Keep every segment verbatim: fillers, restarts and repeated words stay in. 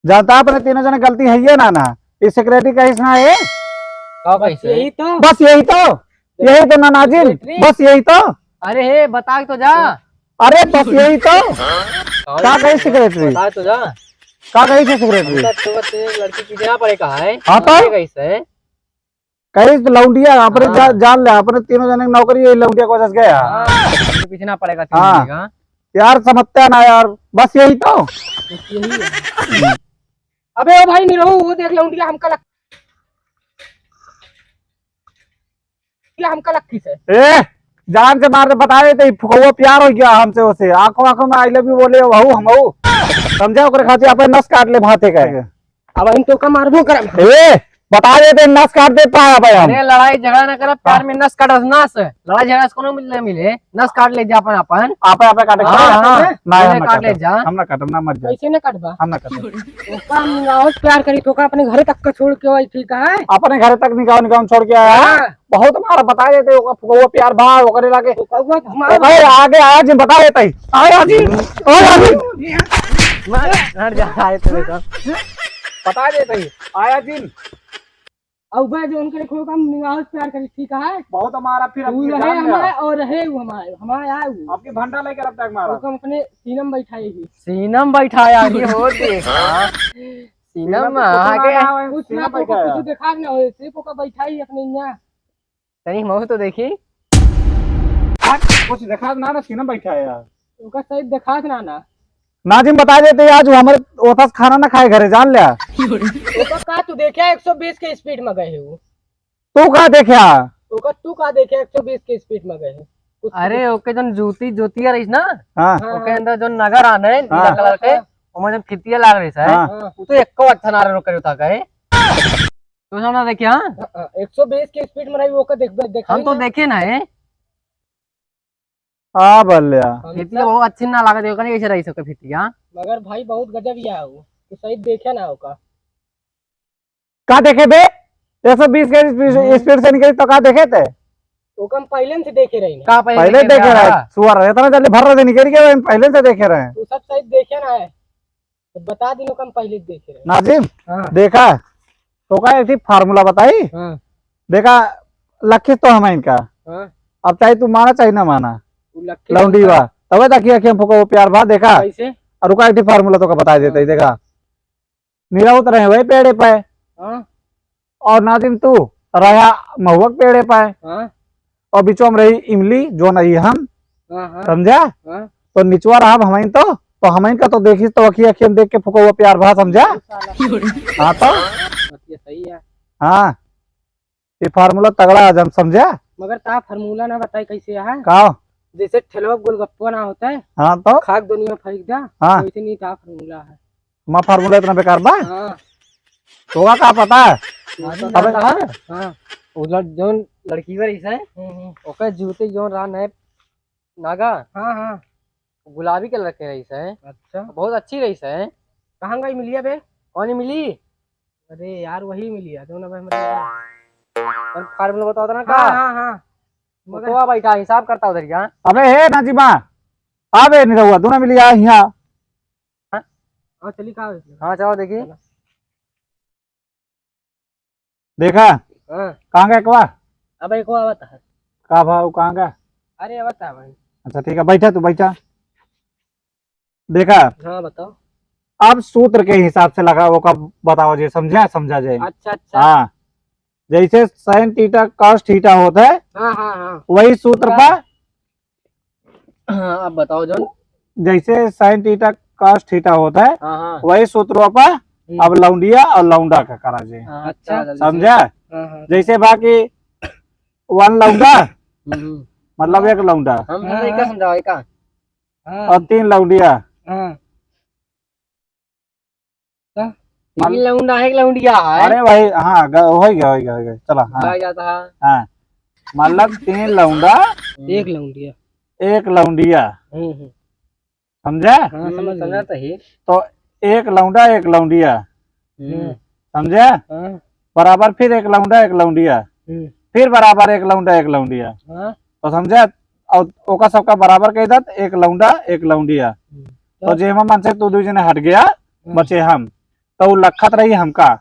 जानता, अपने तीनों जने गलती है ये ना, ना। ई सेक्रेटरी कहिस ना है। का कहिस बस है? यही तो। बस यही तो। यही तो ना नाजिम। सेक्रेटरी? बस यही तो। अरे हे, बता के तो जा। अरे बस यही तो। का कहिस सेक्रेटरी? बता तो जा। का कहिस सेक्रेटरी? हमका तो बस एक लड़की पीछे ना पड़े कहा है। हाँ तो? ये कहिस है? कहिस तो लौंडिया, अपने हाँ। जा-, जान ले, अपने तीनों जने की नौकरी यही लौंडिया की वजह से गया। हाँ, पीछे ना पड़ेगा, तीन हाँ। जने का। यार समझते हैं ना यार, बस यही तो। बस यही है। अबे ओ भाई निरहू, वो देख लौंडिया हमका लग-, क्या हमका लग किस है? ए, जान से मार दे, बता देते, फुकौआ प्यार हो गया हमसे, उसे आंखों आंखों में I love you बोले, वहू हम हऊ। समझा, ओकरे खातिर अपन नस काट ले भाते का। अब हम तो का मारबो करब। ए, बता देते, नस काट देता है भाई हम। अरे लड़ाई झगड़ा ना करब, प्यार हाँ। में नस काटस नस। लड़ाई झगड़ा से कोनो मिले मिले, नस काट ले जा अपन अपन। आपे, आपे काटे। हाँ, हाँ, हाँ। ना, पहले हम ना काट ले काटब। जा। हम ना काटब, ना मत जा। कैसे ना काटबा? हम ना काटब। ओका हम निगाहों से प्यार करी, तो का अपने घरे तक का छोड़ के आई, ठीक है? अपने घरे तक निगाहों, निगाहों छोड़ के आया। हाँ। बहुत मारा बता देते, ओका फुकौआ प्यार भा, ओकरे लागे। फुकौआ घुमा ओकरे आगे आया जिन बता देते ही। आया जिन, आया जिन। मार, हट जा, आए तो देखो। बता देते ही, आया जिन। अब वह जो उनके देखो का हम निगाह से प्यार करी, ठीक है? बहुत हमारा फिर तू अपनी रहे जान हमारे लिया। और रहे वो हमारे, हमारे आए वो। आपकी भंडा लेकर अब तक मारा। ओका हम अपने सीनम बैठाए ही। सीनम बैठाया ही हो देखा। सीनम सीनम तो कुछ आगे। ना, ना, कुछ सीनम ना, ओका बैठाया। कुछ देखा ना हो, सिर्फ ओका बैठाई अपने यहाँ। तनी हमहू तो देखी। कुछ देखा ना, ना सीनम बैठाया। ओका सही देखात ना ना। नाजिम बता देते आज वो हमारे ओथा से खाना ना खाए घरे, जान लिया। ओका का तू देखा एक सौ बीस के स्पीड में गए हो। तू का देखा? ओका तू का देखा एक सौ बीस के स्पीड में गए हो? कुछ अरे ओके जन जूती, जूतिया रहीस ना, हाँ। हाँ, ओके हाँ। अंदर जन नगर आने, हाँ। नीला कलर के, हाँ। ओमे जन फितिया लाग रहीस है, हाँ। उ तो एको अच्छा ना रहे ओके जूता कहे। तो हम ना देखे, हाँ? हाँ, हाँ, एक सौ बीस के स्पीड में रही, ओके देख, देख हम तो ना। देखे ना है। हाँ बल्ल्या। हम फितिया सब बहुत अच्छी ना लागत है, ओकरे कैसे रही सके फितिया? मगर भाई बहुत गजब या हो, तू सही देखे ना ओका। का देखे बे? एक सौ बीस के स्पीड, हम्म। स्पीड से निकली तो का देखे ते? ओका हम पहले से देखे रही ना। का पहले पहले देखे देखे रहे? रहा? सुअर, इतना जल्दी भर रहे निकल गए, हम पहले से देखे रहे। तू सब सही देखे ना है। तो बता दिन ओका हम पहले देखे रहे। नाजिम, हाँ। देखा, तो का एक ठे फार्मूला बताई? हाँ। देखा, लखीस तो हम इनका। हाँ। अब चाहे तू माना, चाहे ना माना। उ लखीस लौंडी बा। तबे देखिए कि हम फुकौआ प्यार भा, देखा। कैसे? और ओका एक ठे फार्मूला तो का बता देते ही, हाँ। देखा। निरहू तो रहे वही पेड़े पे। हाँ। और नाजिम तू रहा महुआ के पेड़े पे। हाँ। और बीचवा में रही इमली, जो नहीं हम। हाँ, हाँ। समझा? हाँ। तो निचवा रहा हमइन तो, तो हमइन का तो देखी तो अखी अखियन देख के फुकौआ प्यार भा, समझा? साला। हाँ तो? बतिया सही है। हाँ। ये फार्मूला तगड़ा है, जन समझा? मगर ता फार्मूला ना बताई कैसे है? का? जैसे ठेलवा गोलगप्पा ना होता है, हाँ तो? खाक दुनिया फेंक दा, हाँ। वैसे नहीं ता फार्मूला है। हमार फार्मूला इतना बेकार बा? हाँ। तोका का पता? हाँ, तो अबे पता है। हाँ। उ लड़-, जौन लड़की बा रहीस है, हम्म, हम्म। ओकर जूते जौन रहा नए नागा, हाँ, हाँ। गुलाबी कलर के रहीस है। अच्छा। बहुत अच्छी रहीस है। कहाँ गई मिलिया बे? कौन मिली? अरे यार, वही मिलिया, जौन अबे हमरे और फार्मूला बताओ तो ना का? हाँ, हाँ, हाँ। मगर तो आ बैठा, हिसाब करता उधर क्या? अबे हे नाजिमा, आ बे निरहुआ, दोनों मिलिया हियाँ। हाँ, चली का हो इसमें? हाँ, चलो देखी। चलो। देखा? हाँ। कहाँ गया एकवा? अब एको आवत है। का भाव कहाँ गया? अरे, आवत है भाई। अच्छा, ठीक है, बैठा तू, बैठा। देखा? हाँ, बताओ। अब सूत्र के हिसाब से लगा, ओका बताओ जे समझा, समझा जाए। अच्छा, अच्छा। हाँ, जैसे sin theta cos theta होता है, हाँ, हाँ, हाँ। वही सूत्र हाँ। पर हाँ, अब बताओ जौन। जैसे sin theta cos theta होता है, हाँ, हाँ। वही सूत्रों पर हम्म। अब लौंडिया और लौंडा का करा जाए। हाँ, अच्छा। अच्छा, जल्दी से। समझा? हाँ, हाँ। जैसे बा कि वन लौंडा, हम्म, हम्म। मतलब एक लौंडा। हम हाँ, लइका हाँ। समझाओ, का? हाँ। और तीन लौंडिया। हाँ। का? तीन लौंडा है, एक लौंडिया है। अरे भाई, हाँ, ग-, हो गया, हो गया, हो गया। चला, हाँ। आ जाता है। हाँ। मतलब तीन लौंडा, एक लौंडिया। एक लौंडिया। हम्म, हम्म। समझा? हाँ, हम्म, समझ समझा गए। तो ही। तो एक लौंडा, एक लौंडिया। हम्म। समझा? हाँ। बराबर फिर एक लौंडा, एक लौंडिया। हम्म। फिर बराबर एक लौंडा, एक लौंडिया। हाँ। तो समझा? और ओका सबका बराबर कह देत, एक लौंडा, एक लौंडिया। हम्म। तो तो? जेमा मन से तू दू जने हट गया, हम्म। बचे हम। तो उ लखत रही हमका,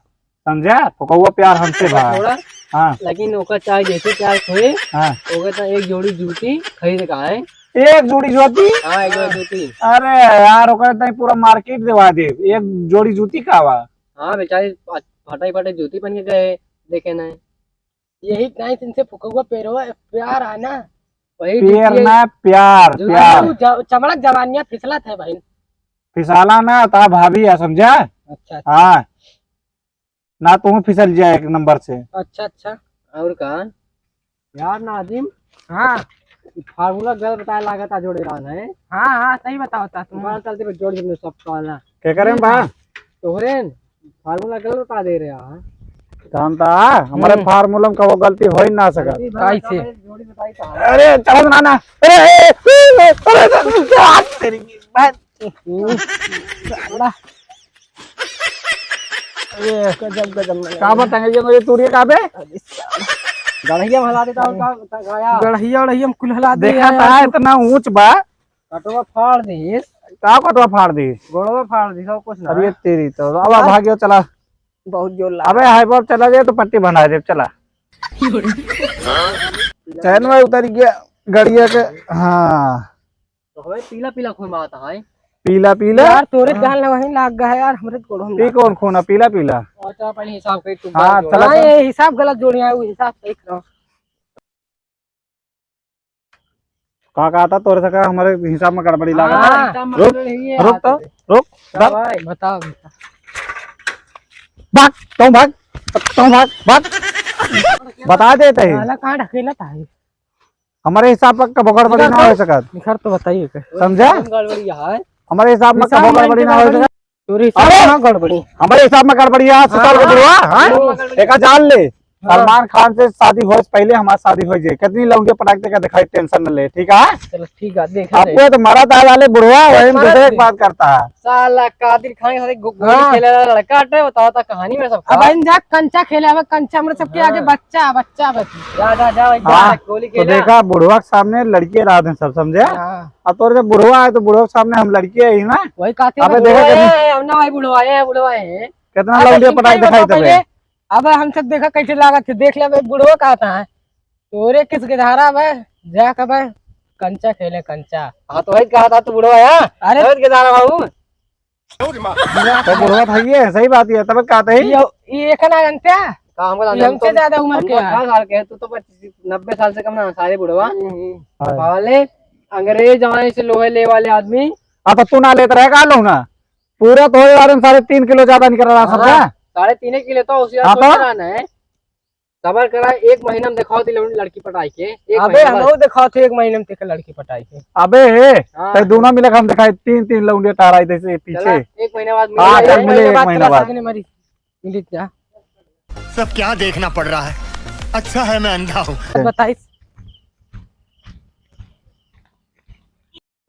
समझा? फुकौआ प्यार हमसे बा। थोड़ा। हाँ। लेकिन ओकर चाहे जैसे प्यार होए, हाँ। ओकर तो एक जोड़ी जूती खरीद का है। एक जोड़ी जूती? हाँ, एक जोड़ी जूती। अरे यार, ओकर तो पूरा मार्केट देवा दे। एक जोड़ी जूती का बा? हाँ, बेचारे फटाई फटाई जूती पहन के गए, देखे ना। यही टाइम से इनसे फुकौआ पेरवा प्यार है ना, वही पेर जूती है। ना, प्यार, जूती प्यार। उ ज-, चमड़क जवानिया फिसलत है भाई। फिसाला ना, ता भाभी है, समझा? अच्छा, अच्छा। हाँ। ना तू फिसल जाए एक नंबर से। अच्छा, अच्छा। और का? यार नाजिम। हाँ। ई फार्मूला गलत बताए लागत आ जोड़े रहन है। हाँ, हाँ, सही बताओ ता तुम। बाल चलते पे जोड़ जमने सब काला। के करे बा? तोहरे न फार्मूला गलत बता दे रहे हैं। जानता है, हमारे हम्म। फार्मूला में कबो गलती हो ही ना सका। कैसे? अरे, चलो ना, ना। अरे, ए, ए, ए, अरे, अरे, अरे, तेरी की, भाई। ए, गजब, गजब लगा। का बताएंगे ये, ये तूरी का बे? गढ़िया में हला देता हूँ, का, का, का, या? गढ़िया, गढ़िया में कुल हला दिया देखा यार। था, इतना ऊंच बा। कटवा फाड़ दी। का कटवा फाड़ दी? गोड़वा फाड़ दी, सब कुछ ना। अरे तेरी तो, अब यार। भागियो चला। बहुत जोर लगा। अबे हाय बाप चला जाए तो पट्टी बना दे, चला। चैन में उतर गया गड़िया के। हाँ। तो हमें पीला पीला खून बहाता है। पीला पीला? यार, तोरे जान लगा वहीं लाग गया है यार, हमरे गोड़ हम ये लाग कौन गया। खून है? पीला पीला? और तो पहले हिसाब कर, तू हाँ, बोल। चला, हाँ, चला। ये हिसाब गलत जोड़े हैं, वो हिसाब सही करो। का कहा था तोरे से, का हमारे हिसाब में गड़बड़ी लागा? हाँ। हिसाब में रुक, गड़बड़ी है रुक तो, आते। रुक, क्या भाई? बताओ, बताओ। भाग, तुम भाग, तुम भाग, भाग। बता देते हैं। साला कहाँ ढकेला था ये? हमारे हिसाब में कबो गड़बड़ी ना हो सकत। निखर तो बताइए के। समझा? गड़बड़ी है। हमारे हिसाब में हिसाब कबो में गड़बड़ी ना हो सकत। तोरे हिसाब अरे! में ना गड़बड़ी। हमारे हिसाब में गड़बड़ी है, सुतार के हाँ। बुढ़वा, हाँ? हाँ। एका जान ले। हाँ। सलमान खान से शादी होए से पहले हमार शादी हो जाए। कितनी लौंडिया पटाक देगा, दिखाई, टेंशन न ले, ठीक है? चलो, ठीक है, देख अब ले। वो तो मरा था वाले बुढ़वा, वही हम मरा दूसरे थे। एक बात करता है। साला कादिर खान के साथ गो-, गोली हाँ। खेले वाला लड़का हटे, बताओ तो कहानी में सब अब खा। इन जा कंचा खेले, अब कंचा हमरे सबके हाँ। आगे बच्चा, बच्चा बस। जा, जा, जा, भाई, जा, हाँ, गोली तो खेला। देखा, बुढ़वा के सामने लड़के रहा थे सब, समझे? हाँ। अब तोरे से बुढ़वा है तो बुढ़वा के सामने हम लड़के ही ना। वही कहते हैं अबे ना, देखा बुढ़वा कभी है, हम ना भाई बुढ़वा है, बुढ़वा है। कितना अबे लौंडिया इनका पटाई ही दिखाई बताओ तबे। पहले, अब हम सब देखा कैसे लागत है, देख ले, अब बुढ़वा कहता है, तोरे किस के धारा बे, जा कबे कंचा खेले, कंचा। हाँ, तो वही कहा था, तू बुढ़वा है, अरे। समझ के धारा बाबू। तो बुढ़वा था ये, सही बात है, तब कहते ही। ये, ये एक ना जानते हैं? का हमको ये जानते हमसे तो ज्यादा उम्र हम के तो है। अठारह साल के हैं, तू तो पच्चीस, नब्बे साल से कम ना, सारे बुढ़वा। हम्म। हाँ। वाले अंग्रेज जमाने से लोहे ले वाले आदमी। हाँ, तो तू ना लेत रहे का लोहा? पूरा तो होए वाले में साढ़े तीन किलो ज्यादा निकल रहा सब हाँ, का? साढ़े तीन किलो तो उसी हाँ, तो? रहना है। सबर करा, एक महीना में दिखाओ ती लड़की पटाई के, एक अबे महीना बाद। हमहू दिखाओ थे एक महीना में तेके लड़की पटाई के। अबे हे, हाँ। ते दोनों मिलक हम दिखाई, तीन तीन लौंडे टहराई देसे पीछे। चला, एक महीना बाद हाँ, मिले। चल एक मिले, महीना एक बाद महीना चला बाद। सामने मरी, मिलित जा। सब क्या देखना पड़ रहा है, अच्छा है मैं अंधा हूँ। बताइस।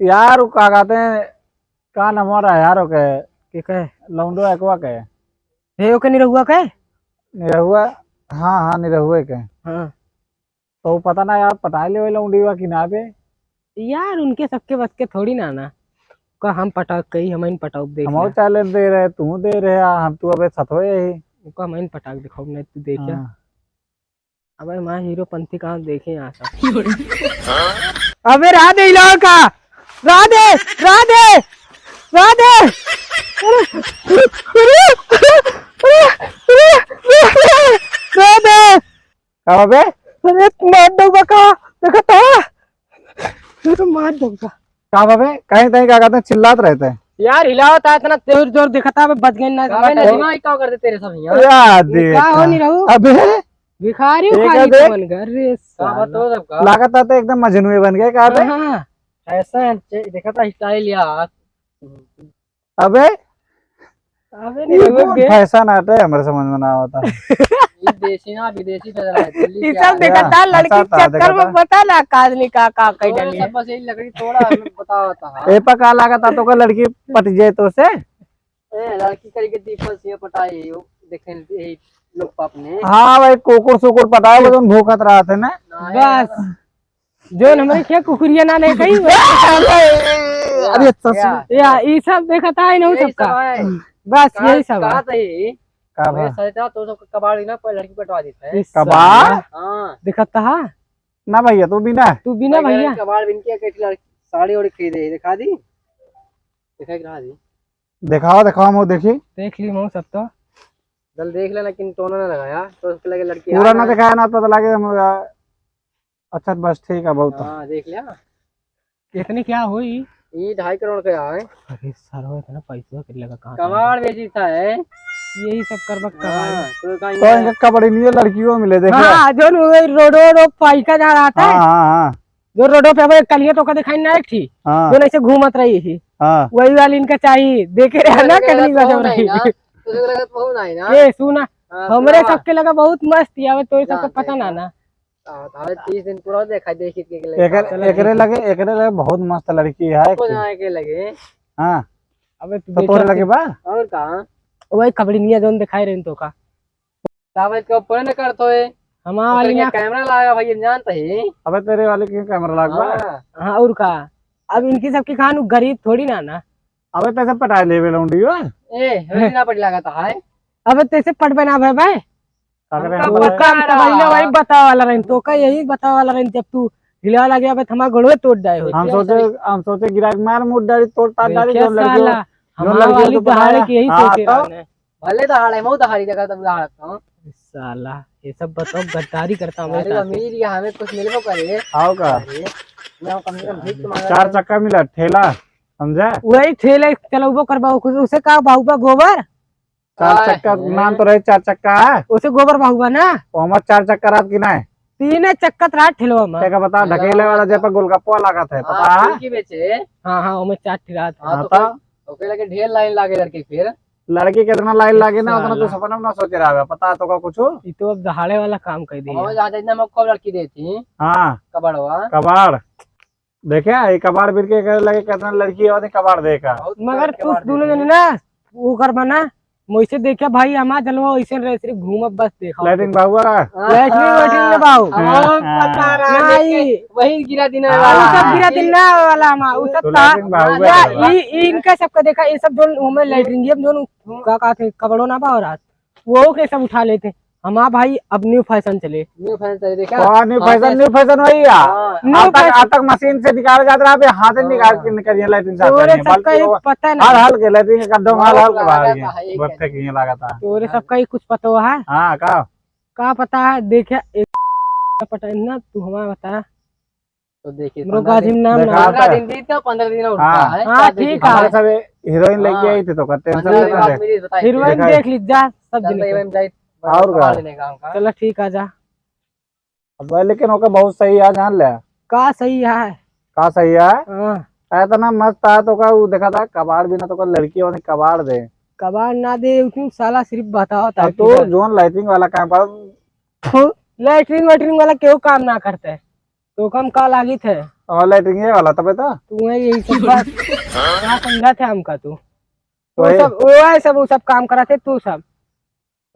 यार, वो का कहते हैं, का नाम हो रहा है यार, ओके? के कहे? लौंडो एकवा के। हे, ओके निरहुआ के? निरहुआ, हाँ, हाँ, निरहुए के। हाँ। तो वो पता ना यार, पटाए ले वही लौंडीवा की ना बे? यार, उनके सबके बस के थोड़ी ना ना। का हम पटाक कही, हम इन पटाउब देख हमहू लिया। चैलेंज दे रहे, तू दे रहे, आ, हम तू अबे सतवे ही। ओका हम इन पटाक दिखाउब, नहीं तू देख लिया। हाँ। अबे माँ हीरोपंती कहाँ देखे यहाँ सब। अबे राधे इलाका, राधे, राधे, राधे, राधे। का बा बे? अरे मार दूंगा का, देखा था? अरे मार दूंगा। का बा बे? कहीं तहीं का कहते हैं, चिल्लात रहते हैं। यार हिलावत है इतना जोर जोर, देखा था, बच गए ना। का बा, दिमाग का कर दे तेरे सब यहाँ? यार ये देख। का हो नहीं रहू? अबे भिखारी एक उखारी देख। बन गए रे का साला। बात हो सबका? लागत है तो एकदम मजनू बन गए का बे? हाँ, हाँ। फैशन चे-, देखा था स्टाइल यार। अबे अबे ये नहीं, कौन अबे। फैशन आटे हमरे समझ में ना आवता। ये देसी ना विदेशी फैशन है, दिल्ली ये के सब आया। देखा था, हाँ, लड़की अच्छा था, चक्कर देखा में था। पता ना का आदमी का, का कह तो डाली है। सब बस यही लकड़ी तोड़ा, हमें बतावा था। ए पर का लागत आ तो का लड़की पट जाए तो से? ए, लड़की करी के दीपक सिंह पटाई हो, देखें यही लोग पाप ने। हाँ भाई, कुकुर सुकुर पटाए, वो जौन भूखत रहते ना। ना बस। यार। जौन हमरे क्या कुकुरिया ना नहीं कही। अरे ससुर। या, ई सब देखा था, इन्हों यही सबका। सब है। बस का, यही सब का है। सही? का वही बा? सही था, तो सब कबाड़ ही ना, कोई लड़की पटवा देता है। इस कबाड़? साला। हाँ। दिखत था? ना भैया, तू भी ना। तू भी ना भैया, भैया। कबाड़ बिन के एक लड़की साड़ी ओड़ी खरीदे, दिखा दी? दिखा के रहा दी। दिखाओ, दिखाओ, मैं देखी। देख ली मैं सब तो। चल देख ले, लेकिन टोना ना लगाया, तो उसके लगे लड़की पूरा आ ना गए। दिखाया ना, पता लगे हम, अच्छा, बस ठीक है, बहुत है। हाँ, देख लिया। इतने क्या होई? ये ढाई करोड़ का है। अरे सरवा, इतना पैसा के लगा कहाँ से कबाड़ आएगा? बेची था है। यही सब करबा कबाड़। हाँ, तो कहीं तो है। इनका कबाड़ी नहीं है, लड़कियों मिले, देख लो। हाँ, जो न वो रोडो, रोडो पाइका जा रहा था। हाँ, हाँ, हाँ। जो रोडो पे अब कलिया तो का दिखाई ना एक थी। हाँ। जो ऐसे घूमत रही थी। हाँ। वही वाली इनका चाहिए, देखे रहे ना, लगे कटनी लगा तो बजा नहीं रही। ना। तो लगे लगा तो नहीं ना। ये सुना, हाँ, हमरे सुनावा। सबके लगा बहुत मस्त है, अब तो ये सबको हाँ, पता ना देखा। ना। हाँ, तो हमें तीस दिन पूरा देखा, देखी के लगे एकर-, चला एकरे देखी। लगे, एकरे लगे बहुत मस्त लड़की है एक को ठे। जाए के लगे। हाँ। अबे तू तो तोरे देखा लगे फिर। बा? और का? वही कबड़ी मियाँ जौन दिखाई रहे तो का। साहब, इसका ऊपर न करत होए। हमार ओकर वाली के ना। कैमरा लागा भाई, हम जानत ही। अबे तेरे वाले के कैमरा लाग बा? हाँ। हाँ, और का? अब इनकी सबकी खान गरीब थोड़ी ना ना। अबे तैसे पटाए लेवे लौंडियो। ए, हमें ना पट लागत है। अबे तैसे पट बना भाई भाई। का करे हमका हम पता तो ना पहले रहा। वही बतावे वाला रही, तो का यही बतावे वाला रही, जब तू हिला लगे, अबे थमा गोड़वे तोड़ जाए हो। हम सोचे, हम सोचे गिरा के मार मुड़ डाली, तोड़ ताड़ डाली, देखिए जो लड़की साला, जो हमार लड़की वाली तो दहाड़े बताया। के यही हाँ, सोचे तो? रहने। भले दहाड़े, मऊ दहाड़ी जगह तब दहाड़त हूँ। साला, ये सब बताओ, गद्दारी करता हूँ अरे, साथ में। अमीर या हमें कुछ मिलबो करे। आओ का? अरे, मैं कम से कम भीख तो मांगा चार था। चक्का मिला, ठेला, समझा? वही ठेले चलौबो करबा, कुछ उसे का बाहुबा गोबर? चार आय। चक्का नाम तो रहे, चार चक्का है। उसे गोबर बाहुबा ना? वो हमार चार चक्का रात की ना है। तीने चक्का तो रात ठेलवा में। क्या बता, ढकेले वाला जे पर गोलगप्पा लागत है, पता हाँ, है? फुल्की बेचे। हाँ, हाँ, ओमे चार ठे रात। हाँ, हाँ, तो तो? ओके लगे ढेर लाइन लागे लड़के फिर। लड़की कितना लाइन लागे ना, उतना तो साला। सपना में ना सोचे रहा, पता है तो का कुछ? ई तो अब दहाड़े वाला काम कर दिया। हम जहाँ इतना मौका लड़की देती। हाँ। कबाड़वा। कबाड़। देखे, ये कबाड़ बिर के करे लगे, कितना लड़की है, कबाड़ देखा। बहुत मगर कबाड़ तू दोनों देखी। जने ना, वो कर बना, वैसे देखे भाई, हमार जलवा वैसे रहे, सिर्फ घूमब बस देखा। लैट्रिन बाबुआ। लैट्रिन वैट्रिन ना बाबू। हाँ, हाँ। पता रहा, नहीं। लेकिन वही गिरा दिन हाँ। वाला। वो सब गिरा दिन ना वाला हमार, वो सब तो था। लैट्रिन बाबुआ ना, है। ई, ई इनका सबका देखा, ये सब जोन हमें लैट्रिन, ये जोन का, का थे, कपड़ों ना बा और आज। वो के सब उठा लेते। हमार भाई अब new fashion चले। New fashion चले, देखा? कौन new हाँ, fashion? New fashion वही है। हाँ। New आज तक, fashion। आज तक मशीन से निकाल जात रहा, अबे हाथ से निकाल के हाँ। निकल गया लैट्रिन साफ तोरे करने। सबका बल्कि एक वो पता हल, नहीं। हल के लैट्रिन का डोंग हल, हल के बाहर गया। तोरे हाँ। सबका ही कुछ पता है? हाँ, का? का पता है, देखे एक पता है ना, तू हमारा बता। तो देखिए, हमरो पंद्रह गाजिम दिन, नाम ना देखा पंद्रह था। दिन बीत गया, पंद्रह दिन और हाँ। का है, हाँ, क्या देखिए? ठीक है। हमारे सब हीरोइन लेके हाँ। आई थी तो का tension पंद्रह दिन लेना बाद है। मेरी बताइए। हीरोइन देखा है। देख ली जा, सब चल दिन भाई, के। हम जाए, और का? लेने का हमका। चलो ठीक आ जा। अब भाई, लेकिन ओके बहुत सही है, जान ले। का सही है? का सही है? हाँ। इतना मस्त है तो का, वो देखा था कबाड़ भी ना तो का लड़की वाले कबाड़ दे। कबाड़ ना दे, उसमें साला सिर्फ बताओ अब ताकि तो ना। जोन लैट्रिन वाला काम पर थू। लैट्रिन वैट्रिन वाला केहू काम ना करते। तो कम का लागित है? और लैट्रिन ये वाला तबे तो। तू है यही सब बात। ना समझा थे हमका तू। वो वही। सब, वो है सब, वो सब काम करा थे तू सब।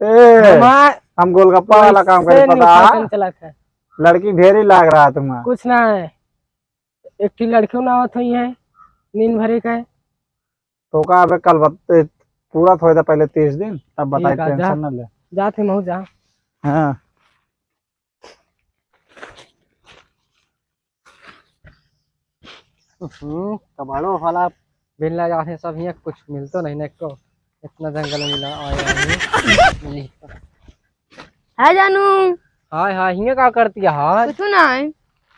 ए, हमार हम गोलगप्पा वाला काम करे, वैसे पता नहीं है? Fashion चला था। लड़की ढेरी लाग रहा तुम्हारा। कुछ ना है। एक ठी लड़कियों ना आवत हुई है, नींद भरे का है। तो का अबे कल बत-, ए, पूरा थोड़े दा पहले तीस दिन, तब बताई, ठीक है, जा। Tension ना ले। जा थे महू जा। हाँ। हम्म, कबाड़ो वाला बिनला जात है सब, हियाँ कुछ मिलतो नहीं ना को, इतना जंगल में मिला आया है। हाय जानू। हाय, हाय, हियाँ का करती है? कुछ ना है।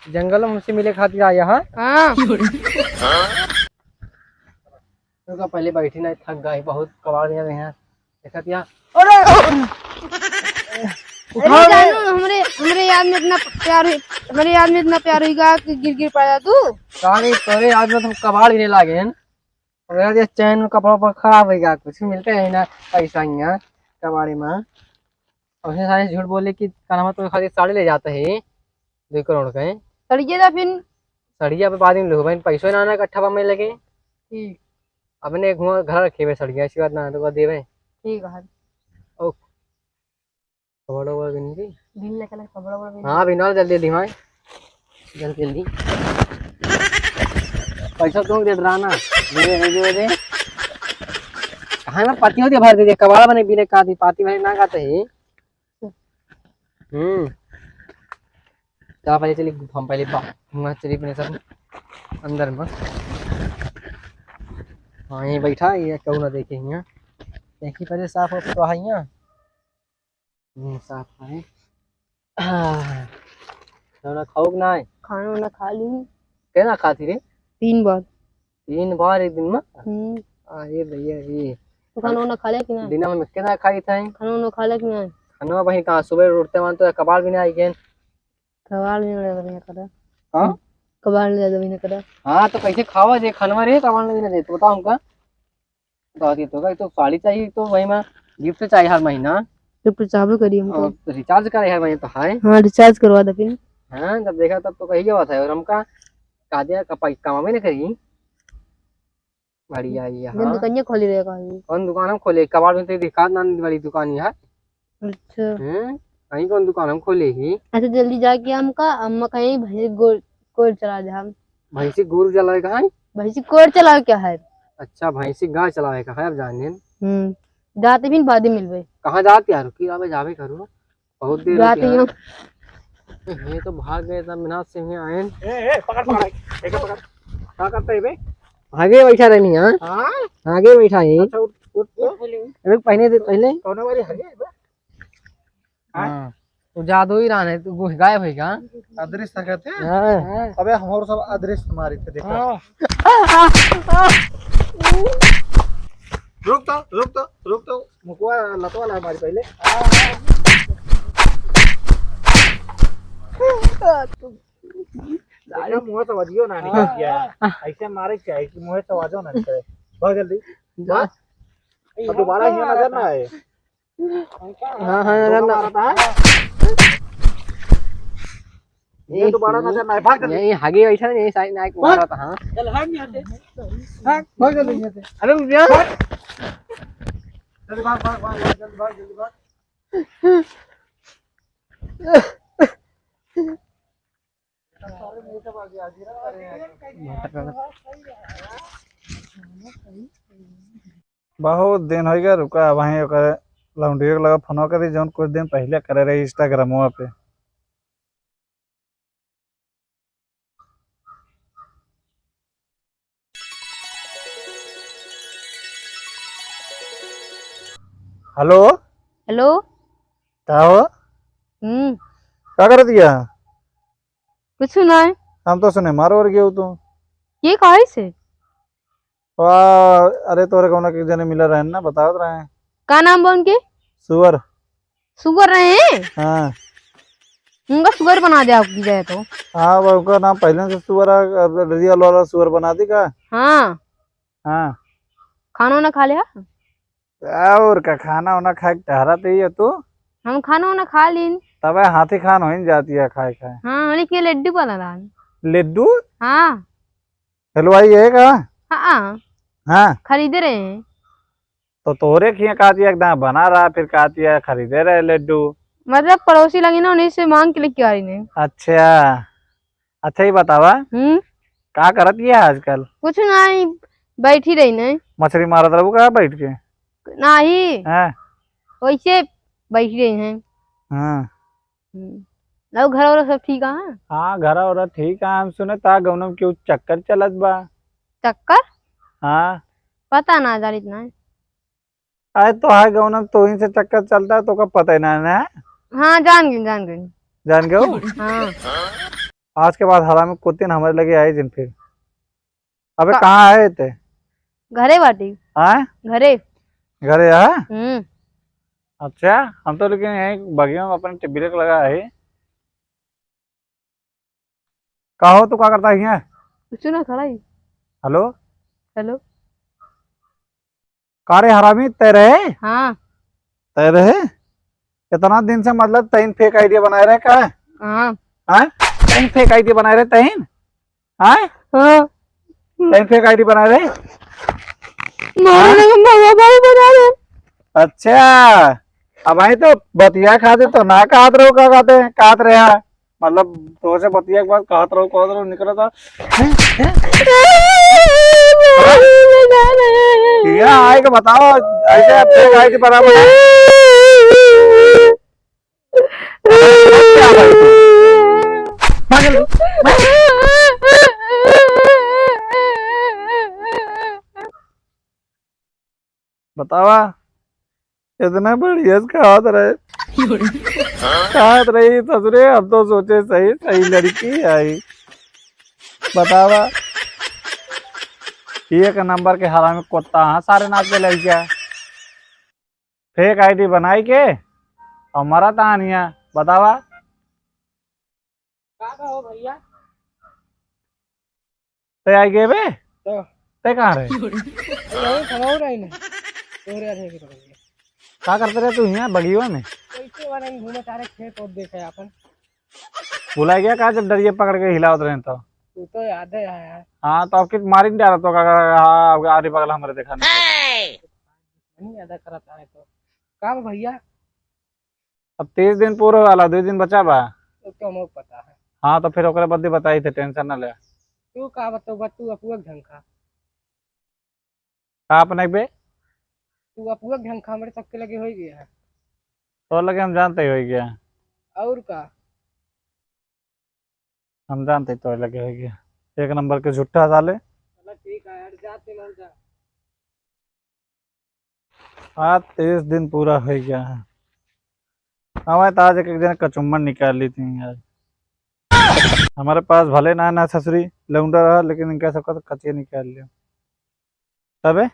जंगल में हमसे मिले खातिर आया है? हाँ। तो का पहले बैठी ना, थक गई, बहुत कबाड़ दिया यहाँ। देखत या। अरे! अरे उठाओ रे। जानू, हमरे, हमरे याद में इतना प्यार हुई, हमरे याद में इतना प्यार हुई गा कि गिर गिर पड़ा तू। का रे, तोरे याद में तो कबाड़ गिरे लागे हैं। अरे यार, ये चैन में कपड़ा पर खराब हो गया, कुछ मिलते हैं ना पैसा यहाँ कबाड़ी में। और ये सारे झूठ बोले कि कनमा तो खाली साड़ी ले जाते हैं, दो करोड़ के। सड़िए दा फिर। सड़िया पे बाद में लेबे, पैसो ना, ना इकट्ठा बा में लगे। ठीक। अपने घुमा घर रखे बे सड़िया, ऐसी बात ना, तो देवे। ठीक है। ओ, कपड़ा वपड़ा बिन दी? बिन ले, चला, कपड़ा वपड़ा बिन हाँ, ले। बिनवा जल्दी, जल्दी भाई। जल्दी, जल्दी। पैसा तुम दे रहा ना? दे, दे, दे, दे। हाँ ना, पाती होती भर दे दे, कबाड़ा बने बिना का दी, पाती भरे ना खाते ही। हम्म। तो आप पहले चलिए, हम पहले बा-, वहाँ चलिए अपने सब अंदर में। हाँ, यहीं बैठा, ये कहूँ ना देखे यहाँ। देखी पहले साफ हो तो है यहाँ। हम्म, साफ है। हाँ। खाना खाओ कि नाय? खाना वाना खा ली। केना खाती रे? तीन बार। तीन बार एक दिन में? हम्म। अरे भैया, ये तो खाना वाना खा ले कि नाय? दिना में केना खाई था? खाना वाना खा ले कि नाय? खाना भाई कहाँ, सुबह उठते मान तो कबाड़ भी ना आई गेन। कबाड़ नहीं ले दबी ना करे। हाँ? कबाड़ नहीं ले दबी ना करे। हाँ, तो कैसे खावा जे खानवा रे, कबाड़ नहीं दे, तो बताओ हमका। तो आती तो का, तो साड़ी चाहिए, तो वही में gift चाहिए हर महीना। Gift चाहबे करी हमको। और recharge करे हर महीना तो है। हाँ, recharge करवा दे फिर। हाँ, जब देखा तब तो कही जावा था, और हमका का दिया, का पाई, कमावे ना करी। बढ़िया, ये दिन हाँ। दुकानिया खोली रहे कहीं। कौन दुकान हम खोले? कबाड़ में तेरी दिखा ना बड़ी दुकान है। अच्छा। हम्म, कहीं कौन दुकान हम खोले ही? अच्छा, जल्दी जाके हमका, अम्मा कहीं भैंसी गोड़, गोड़ चला दे हम। भैंसी गोड़ चलावे का है? भैंसी गोड़ चलावे का है? अच्छा, भैंसी गाय चलावे का है, अब जाने। हम्म, जाते भी बाद में मिलबे। कहाँ जाते यार? रुकी, अबे जाबे करो। बहुत देर जाते होती हैं। है। ये तो भाग गए, इतना मेहनत से ही आए। ए, ए, पकड़, पकड़, एक पकड़। क्या करते है बे? आगे बैठा रहनी है। हाँ? आगे बैठा है। अच्छा, उठ, उठ तो। अरे पहले दे, पहले। कौन वाली है ये बे? हाँ। हाँ। वो जादू ही रहने, तू घुस गायब है क्या? अदृश्य सकत है? हाँ। अबे हमारे सब अदृश्य मारी थे, देखा। हाँ। रुक तो, रुक तो, रुक तो, मुकवा लतवा ला हमारी पहले। देखा, मुँह से आवाजियो ना निकल गया। ऐसे मारे क्या है कि मुँह से आवाजो ना निकले। बहुत जल्दी। जा। भाग। अब दोबारा ये नजर ना आए। हाँ, हाँ, ना, ना। मारा था। ये दोबारा नजर ना आए, भाग जल्दी। यही आगे बैठा है, यही साइड में आके मारा था, हाँ। चल, भाग यहाँ से। भाग, भाग जल्दी यहाँ से। अरे, रुक जा। भाग। जल्दी भाग, भाग, भाग, भाग, जल्दी भाग, जल्दी भाग। बहुत दिन होइ गए, रुका, वहीं ओकर लौंडियो के लगा फोनवा करी, जौन कुछ दिन पहिले करे रही Instagram पे। हेलो। हेलो। का हो? हम्म। का करत हिया? कुछ नहीं। हम तो सुने मारो और गयो तू। ये काहे से? वाह, अरे तोरे कौनो के जने मिला रहे ना, बतावत रहे। का नाम बा उनके? सुअर। सुअर रहे हैं? हाँ। उनका सुअर बना दे आपकी जाए तो। हाँ, वो उनका नाम पहले से सुअर है, अब रियल वाला सुअर बना दी का? हाँ। हाँ। खाना वाना खा लिया? और का, खाना वाना खा के टहरत ही है तू? हम खाना वाना खा लीन। तबे हाथी खान होइन जाती है खाए खाए। हाँ, हमने के लड्डू वाला लान। लड्डू? हाँ। हलवाई है का? हाँ। हाँ। खरीदे रहे हैं। तो तोरे खिया कहती है, एकदम बना रहा, फिर कहती है खरीदे रहे लड्डू। मतलब पड़ोसी लगी ना, उन्हीं से मांग के लेके आ रही ने। अच्छा, अच्छा, ये बतावा, हम्म। का करत ये आजकल? कुछ नहीं, बैठी रही ने। मछली मारत रहू का बैठ के? नहीं। हाँ। वैसे बैठी रही हैं। हाँ। हम्म। और घर वाला सब ठीक है? हाँ, घर वाला ठीक है। हम सुने ता गौनम के चक्कर चलत बा। चक्कर? हाँ। पता ना, जानित ना। अरे तो है गौनम, तो ही से चक्कर चलता है, तो का पता ही ना है ना? हाँ, जान गई, जान गई। जान गए हो? हाँ। आज के बाद हरामी कुत्ते न हमारे लगे आए जिन फिर। अबे का- कहाँ है ते? घरे बाटी। हाँ? घरे। घरे है? हम्म। अच्छा, हम तो लेकिन यहीं बगिया में अपने टिबरेक लगा है। का हो, तू का करता है यहाँ? कुछ ना, खड़ा ही। हेलो? हेलो? का रे हरामी, तै रहे? हाँ। तै रहे? इतना दिन से मतलब तैन fake idea बनाए रहे का? हाँ। हाँ? तैन fake idea बनाए रहे तैन? हाँ? हाँ। तैन fake idea बनाए रहे? मारे हाँ? लगे भैया भाई बना रहे। अच्छा, अब आई तो बतिया खाते तो ना कहत रहो, का कहते, कहत रहे हैं। मतलब, तोसे बतिया के बाद कहत रहो, कहत रहो, निकला था। हैं? हैं? यहाँ आए के बताओ, ऐसे fake I D बना बना। क्या भाई तू? पागल, बतावा, इतना बढ़िया से खात रहे। खात रही ससुरे, हम तो सोचे सही, सही लड़की आई। बतावा, एक नंबर के हरामी कुत्ता, हाँ, सारे नाच के लड़किया। Fake I D बनाई के और मरा तानिया। बतावा। का बा हो भैया? ते आई गए बे? तो? ते कहाँ रहे? यही खवाऊ रही ना। तोरे यार है कि पकड़ लिया। का करते रहे तू यहाँ बगिया में? कैसे वाला ही घूमे सारे खेत और देखे अपन। भुला गया का जब डरिए पकड़ के हिलावत रहे तो? तू तो याद है यार। हाँ, तो अब कित मारी नहीं डाला तो का, का, हाँ, अब आरी पगला हमरे देखा नहीं। नहीं याद करत है तो। का बा भैया? अब तीस दिन पूरे वाला, दो दिन बचा बा। वो तो हमको पता है। हाँ, तो फिर ओकरे बदे बताई थे, tension ना ले। तू का बताऊ बा, तू अपुआ के ढंग खा। का अपने बे? तू अपुआ के ढंग खा, हमरे सबके लगे हो ही गया है। तो लगे हम जानते ही हो गया। और का? हम जानते ही तो लगे हो गया। एक नंबर के झूठा साले। चला ठीक है यार, जा ते मर जा। आज तीस दिन पूरा हो गया है। हमारे तो आज एक, एक जने कचुम्मन निकाल ली थी यार। हमारे पास भले ना, ना ससुरी लौंडा रहा, लेकिन इनका सबका तो कचिया निकाल लिया। तबे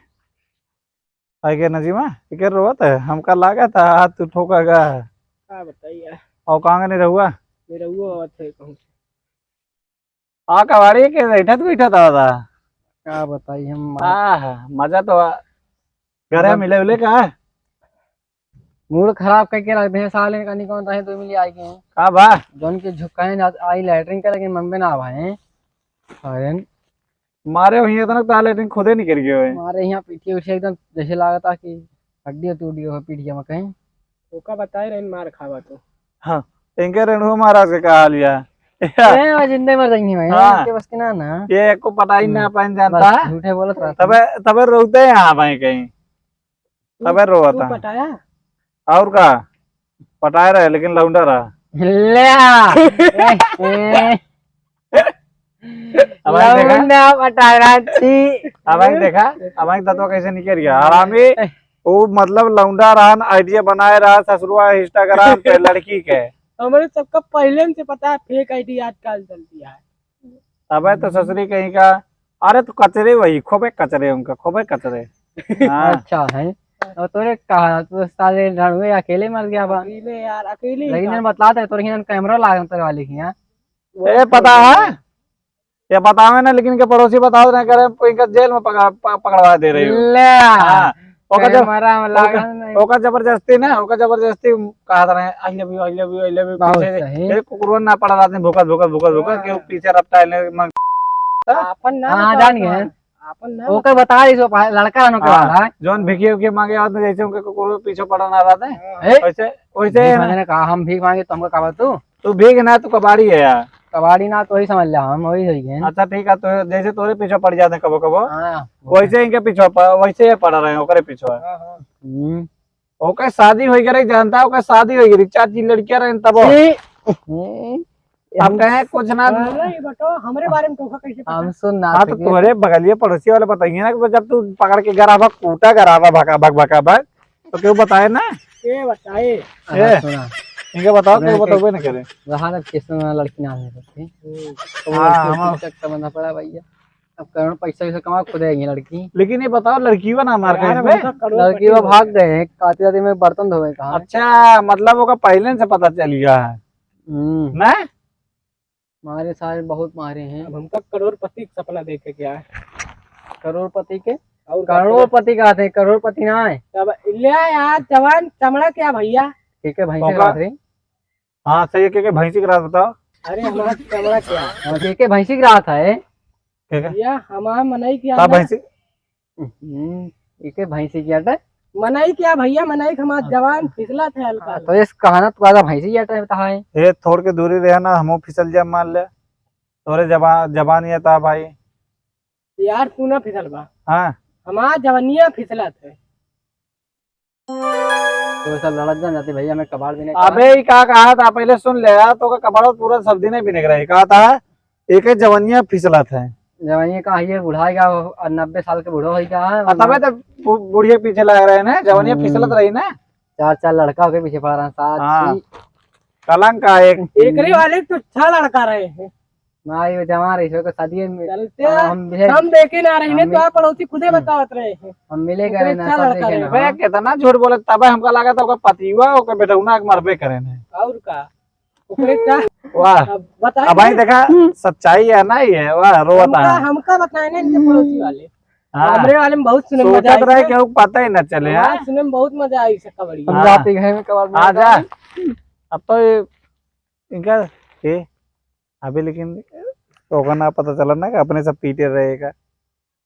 आई गया नजीमा, इकर रोवत है, हमका लागत है हाथ तू ठोका गा है। का बताई यार। और कहाँ नहीं रहुआ? मेरा वो आवत है कहूँ से। आ कबाड़ी के बैठत बैठत आवता। का बताई हम। आह, मजा तो आ। घरे मतलब मिले उले का? Mood खराब करके रख दे साले, कनी कौन रहे तो मिली आई के। का बा? जौन के झुकाए ना आई latrine करे के मन में ना भाए। अरे मारे हुई इतना ता latrine खुदे निकल गए हुए। मारे यहाँ पीठी उठी एकदम जैसे लागता कि हड्डी टूट गई हो पीठिया में कहीं। ओका बताए रहे मार खावा तो। हाँ, इनके रेणुआ महाराज के कहा लिया। ए, मैं जिंदे मर जाएंगे भाई, हाँ। इनके बस के ना, ना। ये एको पटाई ना हम्म। पाइन जानता बस है। झूठे बोलत रहता तबे, तबे रोते हैं यहाँ भाई कहीं। तू, तबे रोवत तू है। पटाया? और का? पटाए रहे, लेकिन लौंडा रहा। ले आ। ए, ए। अब आई देखा? लौंडा पटाए रहा छी। अब आई देखा? अब आई तत्व कैसे निकल गया? हरामी, ए। वो मतलब लौंडा रहन, idea बनाए रहा ससुरवा Instagram पे लड़की के। हमरे सबका पहले से पता है, fake I D आजकल चलती है। अबे तो ससुरी कहीं का, अरे तू कचरे वही, खूबे कचरे उनका, खूबे कचरे। हाँ। अच्छा है। और तोरे कहा, तू साले रणवे अकेले मर गया बा। अकेले यार, अकेले ही लेकिन था। इन्हें बतलाते हैं, तोरे हियां camera लागल तोरे वाले हियां। वो ए, पता है? ये बतावे ना, लेकिन इनके पड़ोसी बताओ ना, करे इनका जेल में पकड़, प-, पकड़वा दे रहे हो। ले। हाँ। ओकर जब-, camera में लागल ओकर, नहीं। ओकर जबरदस्ती ना, ओकर जबरदस्ती कहा था ना, "I love you, I love you, I love you", बहुत पीछे से सही। एक कुकुरवन ना पड़ा रात में भूकत, भूकत, भूकत, भूकत, हाँ। के पीछे रफ्तार ले, मग-, आपन ना हाँ, बताओ जान गए। आपन ना ओकर बताओ। बता रही सो पा-, लड़का रहन ओकर हाँ, वाला। जौन भिखिया उखिया मांगे आवत, जैसे उनके कुकुर पीछे पड़ा ना रहते। हाँ। ए? वैसे, वैसे भीख है ना। मांगे ना कहा, हम भीख मांगे तो हमको कहा तू? तू भीख ना, तू कबाड़ी है यार। कबाड़ी ना तो वही समझ ले, हम वही सही है। अच्छा ठीक है, तो जैसे तोरे पीछे पड़ जाते कबो कबो, हाँ। वैसे इनके पीछे प-, वैसे ये पड़ रहे हैं, ओकरे पीछे। हाँ, हाँ। हम्म। ओकर शादी हो गई, जानता है, ओकर शादी हो गई, चार चीज लड़कियां रहे तब। ए, हम्म। अब कहे कुछ ना। अरे, ये बताओ, हमरे बारे में तोहका कैसे पता? हम सुन ना हाँ, तो सके। तोहरे बगलिए पड़ोसी वाले बताइए ना कि जब तू पकड़ के गराबा, कूटा गराबा, भका भक, भका भक, तो क्यों बताए ना? के बताए? ए, हाँ, सुना। इनके बताओ, सुना क्यों के बताओ ना करे? रहा ना किस्म वाला लड़की ना है सबकी। हम्म। तो वो हाँ, लड़की हम चक्कर में ना पड़ा भैया। अब करोड़ पैसा वैसा कमा खुद है ये लड़की। लेकिन ये बताओ, लड़की वा ना मार यार, खाई इसमें? उनका करोड़पति लड़की वा हो भाग गया। गए हैं, आते आते में बर्तन धोवे कहाँ। अच्छा, मतलब ओका पहले से पता चल गया है। हम्म। ना? मारे सारे बहुत मारे हैं। अब हमका करोड़पति का सपना देखे क्या है? करोड़पति के? और का करोड़पति का आते हैं, करोड़पति ना है। अब ले यार, जवान चमड़ा क्या भैया? ठीक है, भाई से ओका बात रही। हाँ, सही है, के, के भैंसी के रात बताओ। अरे, हमारा चमड़ा क्या? हाँ, के, के भैंसी के रात है। के, के? भैया, हमारा मनई क्या का ना? भैंसी? हम्म, एके भैंसी के अड्डा। मनई क्या भैया, मनई के हमार हाँ। जवान फिसला थे हल्का हाँ, हल्का। तो इस कहाना तू आधा भैंसी के अड्डा में तो है। ए, थोड़ के दूरी रहे ना, हमो फिसल जा मान ले। तोरे जबा-, जबान ये था भाई। यार, तू ना फिसल बा। हाँ। हमार जवनिया फिसलत है। तो सब लड़त जान जाते भैया, मैं कबाड़ भी नहीं अबे, ई का कहा था, पहले सुन ले यार, तो का कबाड़ पूरा सब दिन ही बिने के रही, कहा था, एक है जवनिया फिसलत है। जवनिया का, ये बुढ़ाई का, और नब्बे साल के बूढ़ो होई का है, आ, तबे तो बु-, बुढ़िया पीछे लग रहे हैं ना, जवनिया हम्म। फिसलत रही ना। चार, चार लड़का होके पीछे पड़ रहा है, सात, हाँ। छी। कलंक का एक। एकरे वाले तो छह लड़का रहे हैं। ना, ये जमा रही, इसको शादी में चलते आ, हैं। हम भी है। हम देखे ना रही हम ने, भी तो आप पड़ोसी खुदे हम्म। बतावत रहे हैं। हम मिले ओकरे करे ना, अच्छा सब लड़का देखे रहे। ना। बे, कितना झूठ बोले, तबे हमका लगा था ओकर पतिवा, ओकर बेटौना के मरबे करे ने। और का? ओकरे का? वाह। अब बताए अब भाई ना। देखा, हम्म। सच्चाई है ना ये, वाह, रोवत हमका, है। हमका बताए ना इनके पड़ोसी वाले। हाँ। हमरे वाले में बहुत सुने में मजा सोचत आई रहे है। केहू पता ही ना चले, हाँ, हाँ। सुने में बहुत मजा आई इसका बड़ी। हम हाँ। जाते घर में कबाड़ में आ जा। डाल। अब तो ये इनका, ए, अभी लेकिन तोका ना पता चला ना कि अपने सब पीटे रहेगा।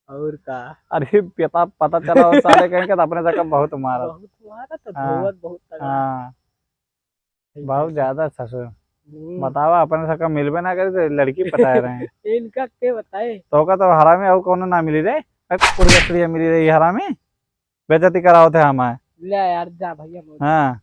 और का? अरे, पता, पता चला वो साले कहेंगे तो अपने सबका बहुत मारा। बहुत मारा तो हाँ। धोवत बहुत तगड़ा। हाँ। सही बहुत बात। ज्यादा ससुर। हम्म। बतावा, अपने सबका मिलबे ना करे तो लड़की पटाए रहे हैं। इनका के बताए? तोका तो हरामी और कौनो ना मिली रे। अरे, कुड़िया, कुड़िया मिली रही हरामी। बेइज्जती करावत है हमारे। ले यार, जा भैया, बोल। हाँ।